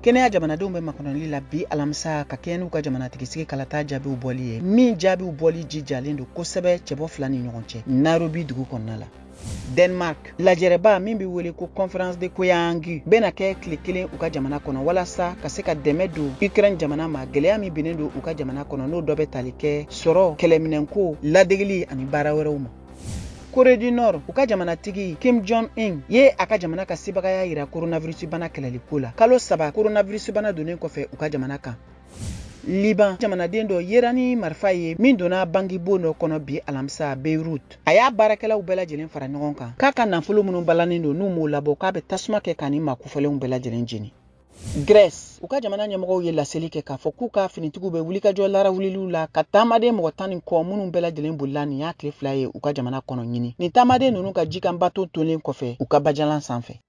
Kenya jamanadenw bɛ makɔnɔli la bi alamisa ka kɛɲɛ n'u ka jamanatigisigi kalata jaabiw bɔli ye, min jaabiw bɔli jijalen don kosɛbɛ cɛbɔ fila ni ɲɔgɔn cɛ Nairobi dugu kɔnɔna la. Denmark lajɛrɛba min bɛ wele ko Conférence de Koyangi bɛna kɛ tile kelen u ka jamana kɔnɔ walasa ka se ka dɛmɛ don Ukraine jamana ma, gɛlɛya min binnen don u ka jamana kɔnɔ, n'o dɔ bɛ tali kɛ sɔrɔ, kɛlɛminɛnko, ladegeli ani baara wɛrɛw ma. Corée du Nord, u ka jamanatigi Kim Jong-un ye a ka jamana ka sebagaya yira coronavirus bana kɛlɛli ko la, kalo 3 coronavirus bana donnen kɔfɛ u ka jamana kan. Liban jamanaden dɔ yera ni marifa ye min donna banki bon dɔ kɔnɔ bi alamisa Beirut. A y'a baarakɛlaw bɛɛ lajɛlen fara ɲɔgɔn kan k'a ka nafolo minnu balannen don, n'u m'o labɔ, k'a bɛ tasuma kɛ k'a ni maa kofɔlenw bɛɛ lajɛlen jeni. Grèce, u ka jamana ɲɛmɔgɔw ye laseli kɛ k'a fɔ k'u ka finitigiw bɛ wulikajɔ larawuliliw la ka taamaden mɔgɔ 10 ni kɔ minnu bɛɛ lajɛlen bolila nin y'a tile 2 ye u ka jamana kɔnɔ ɲini. Nin taamaden ninnu ka jikan bato tolen kɔfɛ u ka bajalan sanfɛ.